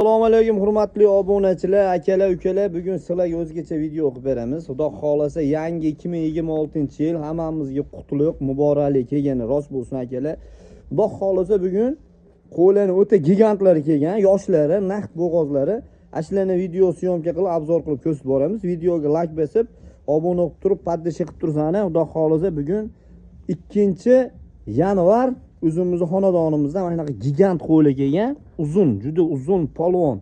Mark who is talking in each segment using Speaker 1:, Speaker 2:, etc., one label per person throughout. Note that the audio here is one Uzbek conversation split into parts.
Speaker 1: Assalomu alaykum, hurmatli obunachilar, akalar, ukalar. Bugun sizlarga o'zgacha video qilib beramiz. Xudo xolasa, yangi 2026-yil hammamizga qutlug' muboraklik kelgani rost bo'lsin, akalar. Xudo xolasa, bugun qo'ylarni o'ta gigantlari kelgan, yoshlari, naqd bo'g'ozlari. Ashlarni video съёмка qilib, обзор qilib ko'rsatib boramiz. Videoga like bosib, obuna bo'lib turib, подписка qilib tursangiz, Xudo xolasa, bugun 2-yanvar o'zimizni xonadonimizda mana shunaqa gigant qo'ylar kelgan, uzun, juda uzun polvon,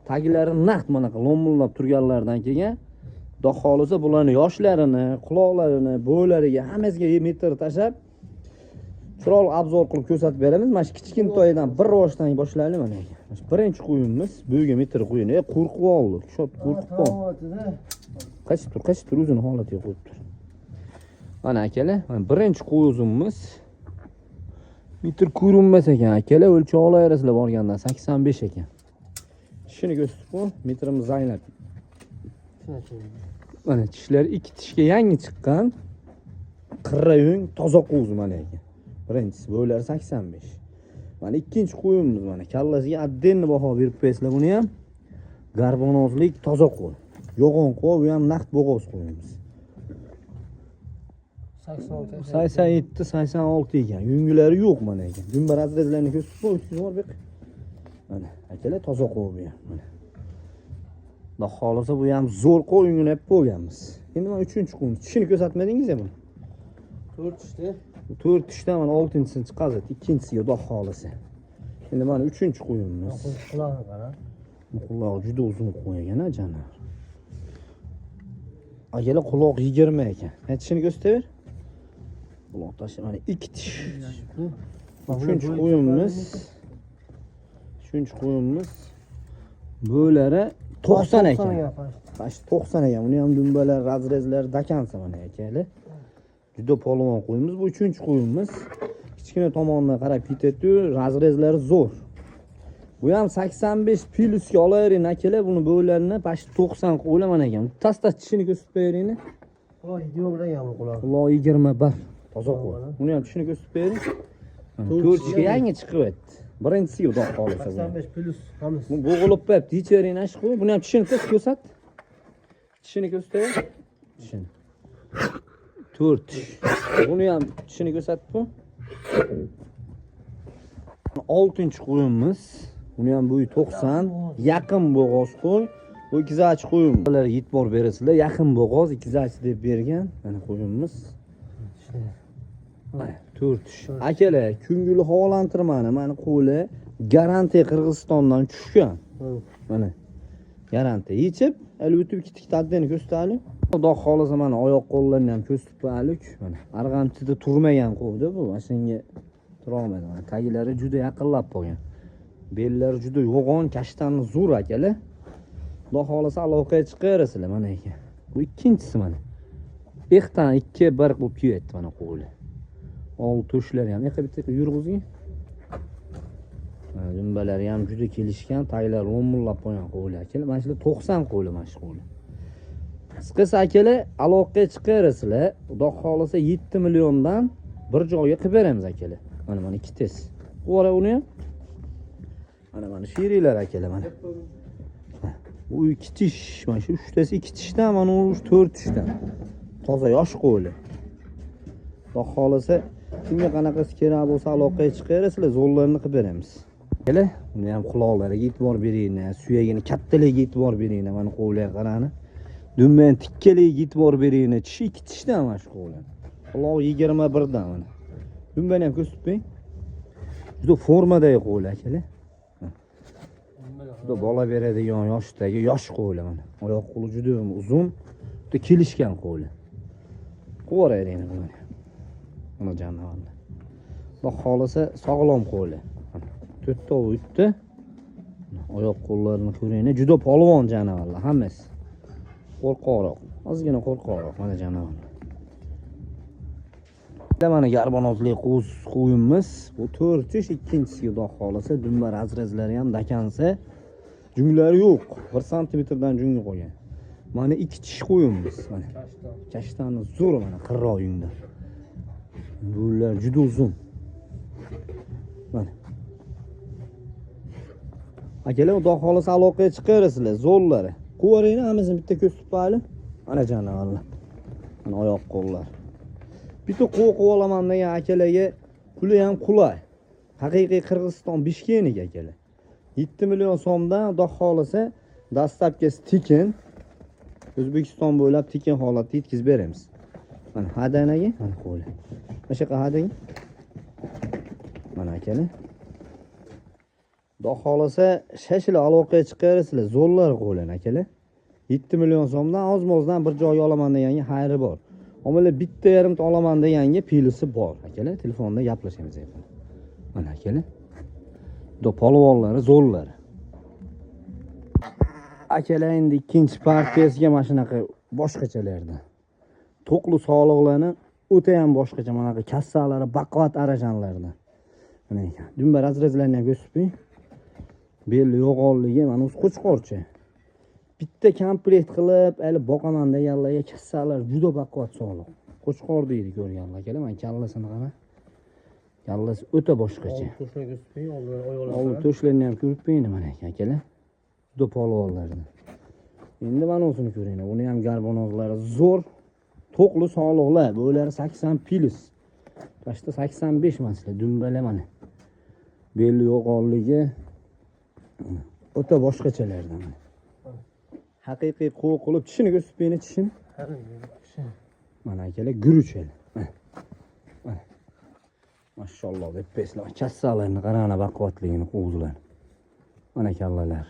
Speaker 1: taglari naqd manaqa lo'millab turganlardan kelgan. Xudo xohlasa, bularni yoshlarini, quloqlarini, bo'ylariga, hammasiga metr tashlab, chiroyli обзор qilib ko'rsatib beramiz. Mana shu kichkintoydan, 1 yoshdan boshlaylik. Mana shu birinchi qo'yimiz, bo'yiga metr qo'yini. E, qo'rqib oldi, qo'rqib qoldi. Qochib tur, qochib tur, o'zini holatiga qo'yib tur. Mana, akalar, mana birinchi qo'yimiz. Metr ko'rinmas ekan, akalar, o'lchab olaverasizlar borgandan, 85 ekan. Tishini ko'rsatib qo'y, metrimiz zanglab. Mana tishlari ikki tishga yangi chiqqan, qirra yung, toza qo'zi mana ekan. Birinchisi, bo'ylari 85. Mana ikkinchi qo'yimiz. Mana kallasiga отдельно baho berib qo'yasizlar. Buni ham garbonozlik toza qo'y, yo'g'on qo'y. Bu ham naqd bo'g'oz qo'yimiz. 87, 86 ekan. Yungilari yo'q mana ekan. Dumba разрез larini ko'rsatib qo'y, o'tkazib yubor bu yoqqa. Mana, akalar, toza qo'y bu ham, mana. Xudo xohlasa, bu ham zo'r qo'y, yungini olib qo'yganmiz. Endi mana uchinchi qo'yimiz. Tishini ko'rsatmadingiz ya buni.
Speaker 2: To'rt tishda.
Speaker 1: To'rt tishdan mana oltinchisini chiqazadi ikkinchisiga, Xudo xohlasa. Endi mana uchinchi qo'yimiz.
Speaker 2: Qulog'ini qara.
Speaker 1: Bu qulog'i juda uzun qo'y ekan, a, jonivor. Akalar, quloq 20 ekan. Ha, tishini ko'rsataver. Quloq tashi, mana ikki tish. Uchinchi qo'yimiz. Uchinchi qo'yimiz. Bo'ylari 90 ekan. Mana 90 ekan. Uni ham dumbalar, разрез lari до конца mana, akalar. Juda polvon qo'yimiz. Bu uchinchi qo'yimiz. Kichkina tomonidan qarab ketadi, разрез lari zo'r. Bu ham 85 plyusga olavering, akalar, buni bo'ylarini почти 90 qo'ylaman ekan. Tas tas tishini ko'rsatib bering.
Speaker 2: Quloq 21 ekan bu quloq.
Speaker 1: Quloq 21. Toza qo'y. Uni ham tishini ko'rsatib bering. Mana to'rt tishga yangi chiqyapti. Birinchisi, Xudo xohlasa, bu.
Speaker 2: 85 plyus hammasi.
Speaker 1: Bu bo'g'ilib qo'yapti. Yechavering ana shu qo'y. Buni ham tishini ko'rsat, ko'rsat. Tishini ko'rsataver. Tishini. To'rt tish. Buni ham tishini ko'rsatib bu. Oltinchi qo'yimiz. Buni ham bo'yi 90, yaqin bo'g'oz qo'y. Bu ikkizachi qo'yim. Ular e'tibor berasizlar, yaqin bo'g'oz, ikkizachi deb bergan. Mana qo'yimiz. Mana to'rt tish. Akalar, ko'ngil havolantirmani, mana qo'li garantiya Qirg'izistondan tushgan. Mana garantiya yechib, hali o'tib ikkita taddini ko'rsataylik. Xudo xohlasa, mana oyoq qo'llarini ham ko'rsatib qo'yaylik. Mana arg'amchida turmagan qo'yda bu, mana shunga turolmadi. Mana taglari juda yaqinlab qolgan. Bellari juda yo'g'on, kashtanni zo'r, akalar. Xudo xohlasa, aloqaga chiqaverasizlar mana ekan. Bu ikkinchisi mana. Ehtan 2 1 bo'lib kelyapti mana qo'li. Ol to'shlari ham yoqa bitta yurg'izing. Mana dumbalari ham juda kelishgan, taglari lo'millab qo'ygan qo'li, akalar. Mana shular 90 qo'li, mana shu qo'li. Qisqasi, akalar, aloqaga chiqaverasizlar. Xudo xohlasa, 7 milliondan bir joyga qilib beramiz, akalar. Mana mana ikkitasi. Quvora uni ham. Mana mana sheriklar, akalar, mana. Bu ikki tish, mana shu uchtasi ikki tishdan, mana u to'rt tishdan. Toza yosh qo'li. Xudo xohlasa, kimga qanaqasi kerak bo'lsa, aloqaga chiqaverasizlar, zo'rlarini qilib beramiz. Akalar, uni ham quloqlariga e'tibor beringlar, suyagini kattaligiga e'tibor beringlar, mana qo'llarga qarani. Dumbani tikkaligiga e'tibor beringlar. Tishi ikki tishdan mana shu qo'llar. Quloq 21 dan mana. Dumbani ham ko'rsatib qo'ying. Juda formadagi qo'l, akalar. Juda bola beradigan yoshdagi yosh qo'li mana. Oyoq qo'li juda uzun, juda kelishgan qo'li. Quvvoraylik buni. Mana jonivorlar. Xudo xohlasa, sog'lom qo'li. Mana to'rttov o'tdi. Oyoq qo'llarini ko'ringlar, juda polvon jonivorlar hammasi. Qo'rqoqroq, ozgina qo'rqoqroq mana jonivorlar. Mana garbonozli qo'z qo'yimiz. Bu to'rt tish, ikkinchisiga, Xudo xohlasa, dumba разрез lari ham до конца. Junglari yo'q. 1 santimetrdan jungi qolgan. Mana ikki tish qo'yimiz mana. Kashtani zo'r, mana qirroq yungdan. Bular juda uzun. Mana. Akalar, xudo xohlasa aloqaga chiqaverasizlar, zo'rlari. Quvaringni hammasini bitta ko'z tutib. Mana janavorlar. Mana oyoq qo'llar. Bitta quv qilib olaman degan akalarga puli ham qulay. Haqiqiy Qirg'iziston Bishkekniki akalar. 7 million so'mdan xudo xohlasa доставка si tekin. O'zbekiston bo'ylab tekin holatda yetkazib beramiz. Mana hadanaga, mana qo'li. Mana shu yoqqa hadang. Mana akalar. Xudo xohlasa shashila aloqaga chiqaverasizlar, zo'rlar qo'lini akalar. 7 million so'mdan ozmozdan bir joyga olaman deganga xayri bor. Omala bitta yarimta olaman deganga плюс i bor akalar. Telefonda gaplashamiz endi. Mana akalar. Xudo polvonlari zo'rlari. Akalar, endi ikkinchi partiyasiga mana shunaqa boshqachalardan. To'qli soliqlarni o'ta ham boshqacha manaqa kassalari baquvvat arajanlardan. Mana ekan. Dumba разрез larini ham ko'rsatib qo'ying. Belli yo'g'onligi mana o'zi qo'chqorcha. Bitta komplekt qilib, hali boqaman deganlarga kassalar juda baquvvat soliq. Qo'chqor deydi ko'rganlar akalar. Mana kallasini qara. Kallasi o'ta boshqacha.
Speaker 2: Old to'shini ko'rsatib qo'ying, oldin oyoqlar.
Speaker 1: Old to'shlarini ham ko'rib qo'ying mana ekan akalar. Juda polvonlardan. Endi mana usini ko'ringlar. Uni ham garbonozlari zo'r. To'qli soliqlar. Bo'ylari 80 плюс. Tashda 85 masalan, dumbala mana. Belli yo'g'onligi o'ta boshqachalardan mana. Haqiqiy quv qilib tishini ko'rsatib qo'ying, tishini. Mana akalar, guruch hali. Mana. Mana. Mashalloh deb beslar. Kassalarni qarang, baquvvatligini, qo'zilar. Mana kallalar.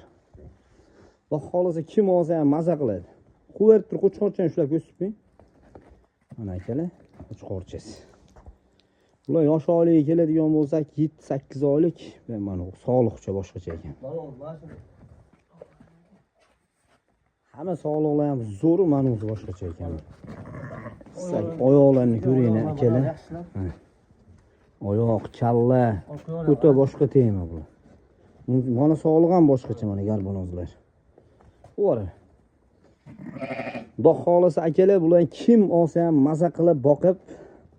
Speaker 1: Xudo xohlasa kim olsa ham maza qiladi. Quverib tur, qo'chqorchani ushlab ko'rsatib qo'ying. Mana akalar, qo'chqorchasi. Bular yosh oyligiga keladigan bo'lsak, 7-8 oylik, mana sog'liqcha boshqacha ekan.
Speaker 2: Mana mana shu.
Speaker 1: Hamma sog'liqlar ham zo'ru, mana o'zi boshqacha ekan. Oyoqlarini ko'ringlar akalar.
Speaker 2: Yaxshilar.
Speaker 1: Oyoq, kalla o'ta boshqa tema bular. Mana sog'liq ham boshqacha mana garbonozlar. Uvara. Xudo xohlasa akalar, bular kim olsa ham maza qilib boqib,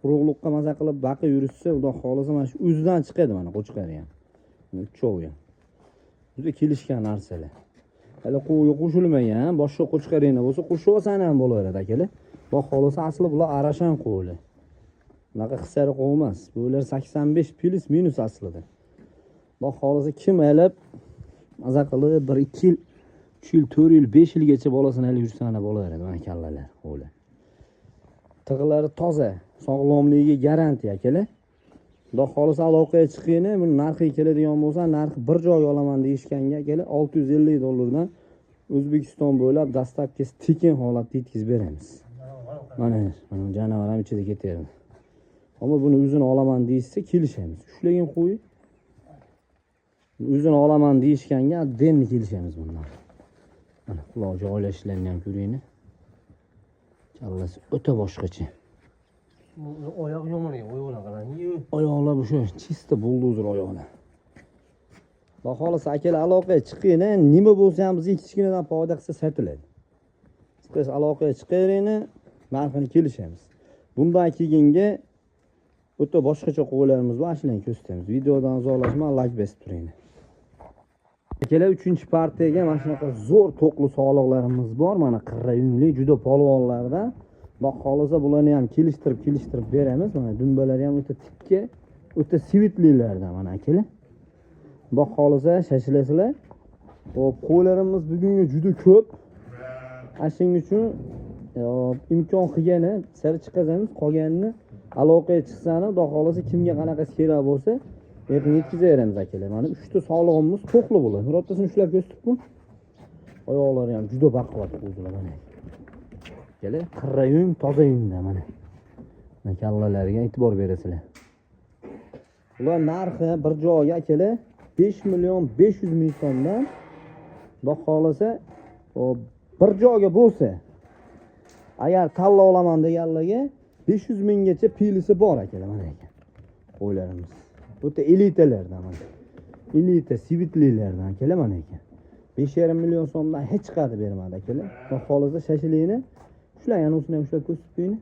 Speaker 1: urug'liqqa maza qilib baqib yurishsa, xudo xohlasa mana shu o'zidan chiqadi mana qo'chqari ham. Uchovi ham. Juda kelishgan narsalar. Hali quvga qo'shilmagan, boshqa qo'chqaringlar bo'lsa qo'shib olsang ham bo'laveradi akalar. Xudo xohlasa asli bular arashan quvlar. Bunaqa hissari quv emas. Bular 85 плюс минус aslida. Xudo xohlasa kim alib maza qilib 1 2 yil, 3 yil, 4 yil, 5 yilgacha bolasini hali yursa ana bo'laveradi mana kallalar, quvlar. Tig'lari toza, sog'lomligiga garantiya akalar. Xudo xohlasa aloqaga chiqinglar, buni narxiga keladigan bo'lsa, narxi bir joyga olaman deyishganga akalar 650 dollardan O'zbekiston bo'ylab доставка si tekin holatda yetkazib beramiz. Mana mana jonivor ham ichida ketaveradi. Ammo buni o'zini olaman deyishsa kelishamiz. Ushlagin qo'y. O'zini olaman deyishganga отдельно kelishamiz bundan. Mana quloq joylashishlarini ham ko'ringlar. Kallasi o'ta boshqacha.
Speaker 2: Oyoq yomon ekan, oyoqlar qarang.
Speaker 1: Oyoqlar bu shu чисто buldozer oyoqlar. Xudo xohlasa akalar aloqaga chiqinglar, nima bo'lsa ham bizga kichkinadan foyda qilsa sotiladi. Siz aloqaga chiqaveringlar, narxini kelishamiz. Bundan keyingi o'ta boshqacha qo'ylarimiz bor, shularni ko'rsatamiz. Videodan uzoqlashmay layk bosib turinglar. Akalar, 3-partiyaga mana shunaqa zo'r to'qli soliqlarimiz bor. Mana qirra yungli juda polvonlardan. Xudo xohlasa bularni ham kelishtirib kelishtirib beramiz. Mana dumbalari ham o'ta tikka, o'ta svitlilardan mana akalar. Xudo xohlasa shashilasizlar. Xo'p, qo'ylarimiz bugungi juda ko'p. Ana shuning uchun imkon qilgani sari chiqazamiz, qolganini aloqaga chiqsani, xudo xohlasa kimga qanaqasi kerak bo'lsa, yaqin yetkazaveramiz akalar. Mana 3 ta sog'lig'imiz to'qli bo'ladi. Birortasini ushlab ko'rsatib qo'y. Oyoqlari ham juda baquvvat qo'zilar mana. Akalar, qirra yung, toza yungda mana. Mana kallalarga e'tibor berasizlar. Ular narxi bir joyga akalar 5 million 500 ming so'mdan, xudo xohlasa, bir joyga bo'lsa, agar tanlov olaman deganlarga 500 minggacha плюс i bor akalar mana ekan. Qo'ylarimiz. O'ta elitalardan mana. Elita svitlilardan akalar mana ekan. 5,5 million so'mdan hech qayerda bermadi akalar. Xudo xohlasa shashilikni shular yana usini ham ushlab ko'rsatib qo'ying.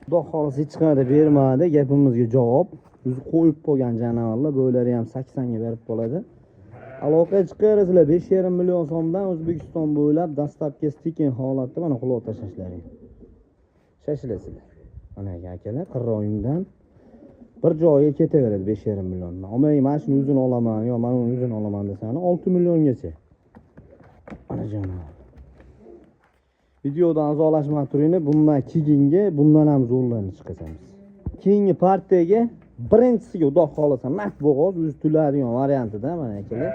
Speaker 1: Xudo xohlasa hech qayerda bermadi gapimizga javob. O'zi qo'yib qo'ygan jonivorlar, bo'ylari ham 80 ga berib qoladi. Aloqaga chiqaverasizlar 5,5 million so'mdan O'zbekiston bo'ylab доставка si tekin holatda. Mana quloq tashlashlaring. Shashilasizlar. Mana akalar, qirroyingdan bir joyga ketaveradi 5,5 milliondan. Olmay mana shuni o'zini olaman, yo mana uni o'zini olaman desani 6 milliongacha. Mana jonivor. Videodan uzoqlashmay turinglar, bundan keyingi bundan ham zo'rlarni chiqazamiz. Keyingi partiyaga birinchisiga xudo xohlasa naq bo'g'oz o'zi to'ladigan variantida mana akalar.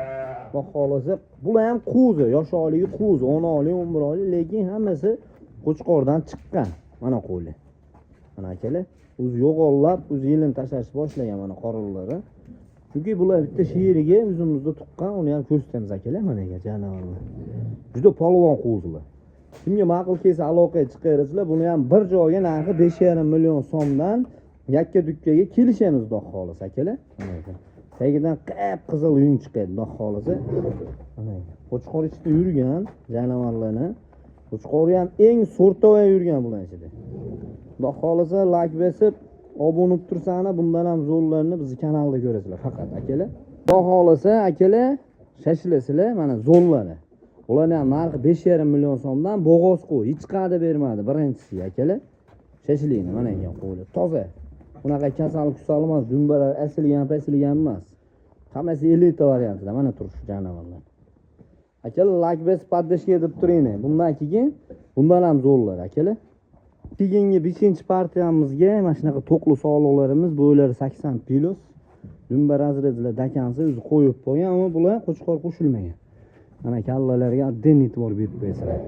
Speaker 1: Xudo xohlasa bular ham qo'zi, yosh oyligi qo'zi, 10 oylik, 11 oylik, lekin hammasi qo'chqordan chiqqan. Mana qo'ylar. Mana akalar, o'zi yo'g'onlab, o'zi yelin tashlashni boshlagan mana qorinlari. Chunki bular bitta sherigi o'zimizda tuqqan, uni ham ko'rsatamiz akalar, mana aka jonivorlar. Juda polvon qo'zilar. Kimga ma'qul kelsa aloqaga chiqaverasizlar. Buni ham bir joyga narxi 5,5 million so'mdan yakka dukkaga kelishamiz xudo xohlasa akalar. Mana aka. Tagidan qip qizil yung chiqadi xudo xohlasa. Mana aka. Qo'chqor ichida yurgan jonivorlarni, qo'chqori ham eng сортовой yurgan bular ichida. Xudo xohlasa layk bosib obuna bo'lib tursanglar, bundan ham zo'rlarni bizni kanalda ko'rasizlar faqat akalar. Xudo xohlasa akalar, shashilasizlar mana zo'rlari. Ularni ham narxi 5,5 million so'mdan bo'g'oz qo'y, hech qayerda bermadi birinchisi akalar. Shashilinglar mana ekan qo'ylar. Toza. Unaqa kasal kusal emas, dumbalar asilgan pasilgan emas. Hammasi elita variantida mana turish jonivorlar. Akalar layk bosib поддержка deb turinglar. Bundan keyin bundan ham zo'rlar akalar. Keyingi 5-partiyamizga mana shunaqa to'qli sog'liqlarimiz, bo'ylari 80 plus. Dumba разрез lar dakansi o'zi qo'yib qo'ygan, ammo bular qo'chqor qo'shilmagan. Mana kallalarga отдельный e'tibor berib qo'yasizlar.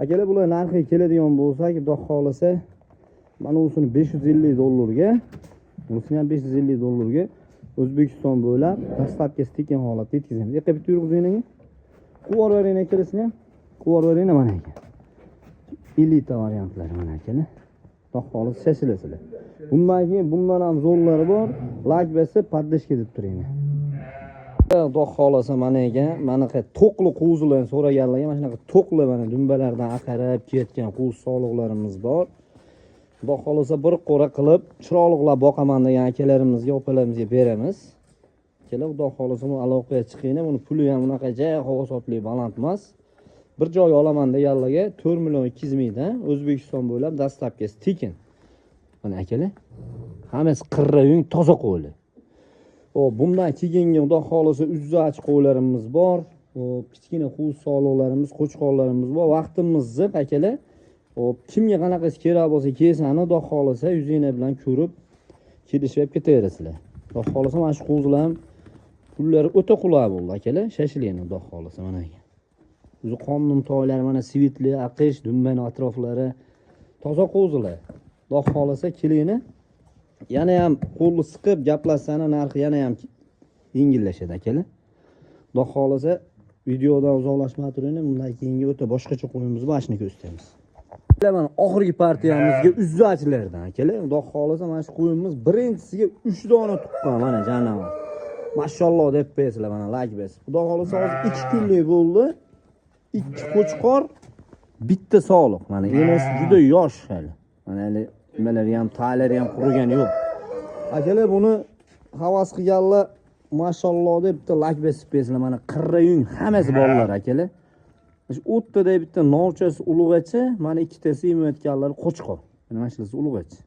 Speaker 1: Akalar, bular narxiga keladigan bo'lsak, xudo xohlasa mana usini 550 dollarga, bunisini ham 550 dollarga O'zbekiston bo'ylab доставка si tekin holatda yetkazamiz. Yoqqa bitta yurg'izing. Quvor bering akalasini ham. Quvor bering mana aka. Elita variantlari mana akalar. Xudo xohlasa shashilasizlar. Bundan keyin bundan ham zo'rlari bor. Layk bosib поддержка deb turinglar. Xudo xohlasa mana ekan, manaqa to'qli qo'zilarni so'raganlarga mana shunaqa to'qli mana dumbalardan aqarib kelayotgan qo'zi sog'liqlarimiz bor. Xudo xohlasa bir qo'ra qilib chiroyliqlab boqaman degan akalarimizga, opalarimizga beramiz. Akalar, xudo xohlasa buni aloqaga chiqinglar. Buni puli ham unaqa ja havo baland emas. Bir joy olaman deganlarga 4 million 200 mingdan O'zbekiston bo'ylab доставка si tekin. Mana akalar, hammasi qirra yung toza qo'ylar. Hop, bundan keyingi xudo xohlasa uzzach qo'ylarimiz bor. Hop, kichkina qo'z sog'liqlarimiz, qo'chqorlarimiz bor. Vaqtimiz ziq akalar. Hop, kimga qanaqasi kerak bo'lsa kelsani, xudo xohlasa yuzinglar bilan ko'rib kelishib ketaverasizlar. Xudo xohlasa mana shu qo'zilar ham pullari o'ta qulay bo'ldi akalar. Shashilinglar xudo xohlasa mana aka. O'zi qonun toylari mana светлый, aqish, dumbani atroflari toza qo'zilar. Xudo xohlasa kelinglar. Yana ham qo'lni siqib gaplashsani narxi yana ham yengillashadi akalar. Xudo xohlasa videodan uzoqlashmay turinglar. Bundan keyingi o'ta boshqacha qo'yimiz bor, shuni ko'rsatamiz. Mana oxirgi partiyamizga uzzachilardan akalar. Xudo xohlasa mana shu qo'yimiz birinchisiga 3 dona tuqqan mana jonivor. Mashalloh deb qo'yasizlar mana layk bosib. Xudo xohlasa hozir 2 kunlik bo'ldi. 2 qo'chqor, bitta sog'liq. Mana enasi juda yosh hali. Mana hali nimalari ham, taylari ham qurigani yo'q. Akalar, buni havas qilganlar mashalloh deb bitta layk bosib qo'yasizlar. Mana qirra yung hammasi bolalar akalar. Shu o'rtada bitta novchasi ulug'acha, mana ikkitasi yemayotganlari qo'chqor. Mana shularsi ulug'acha.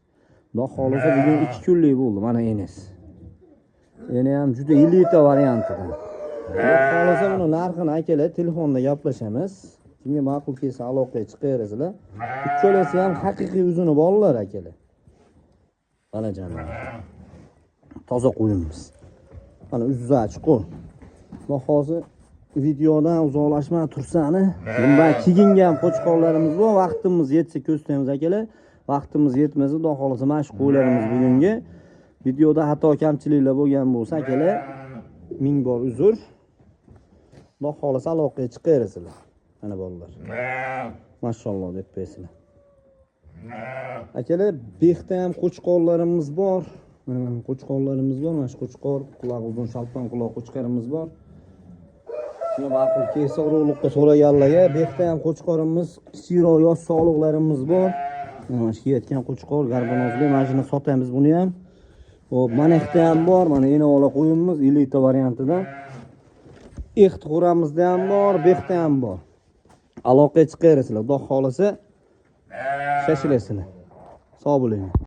Speaker 1: Xudo xohlasa bugun 2 kunlik bo'ldi mana enasi. Ena ham juda elita variantidan. Xudo xohlasa buni narxini akalar telefonda gaplashamiz. Kimga ma'qul kelsa aloqaga chiqaverasizlar. Uchalasi ham haqiqiy o'zini bolalar akalar. Mana jonivor. Toza qo'yimiz. Mana uzzachi qo'y. Xudo xohlasa videodan uzoqlashmay tursani, bundan keyingi ham qo'chqorlarimiz bor. Vaqtimiz yetsa ko'rsatamiz akalar. Vaqtimiz yetmasa, xudo xohlasa mana shu qo'ylarimiz bugungi videoda xato kamchiliklar bo'lgan bo'lsa akalar, ming bor uzr. Xudo xohlasa aloqaga chiqaverasizlar. Mana bolalar. Mashalloh deb qo'yasizlar. Akalar, bexda ham qo'chqorlarimiz bor. Mana qo'chqorlarimiz bor. Mana shu qo'chqor, quloq uzun shalpon quloq qo'chqorimiz bor. Shunga ma'qul kelsa urug'liqqa so'raganlarga bexda ham qo'chqorimiz, kichikroq yosh sog'liqlarimiz bor. Mana shu kiyayotgan qo'chqor garbonozli, mana shuni sotamiz buni ham. Xo'p, mana yerda ham bor, mana ena ola qo'yimiz elita variantida. Ext xo'ramizda ham bor, bu yoqda ham bor. Aloqaga chiqaverasizlar, xudo xohlasa shoshilasizlar. Sog' bo'linglar.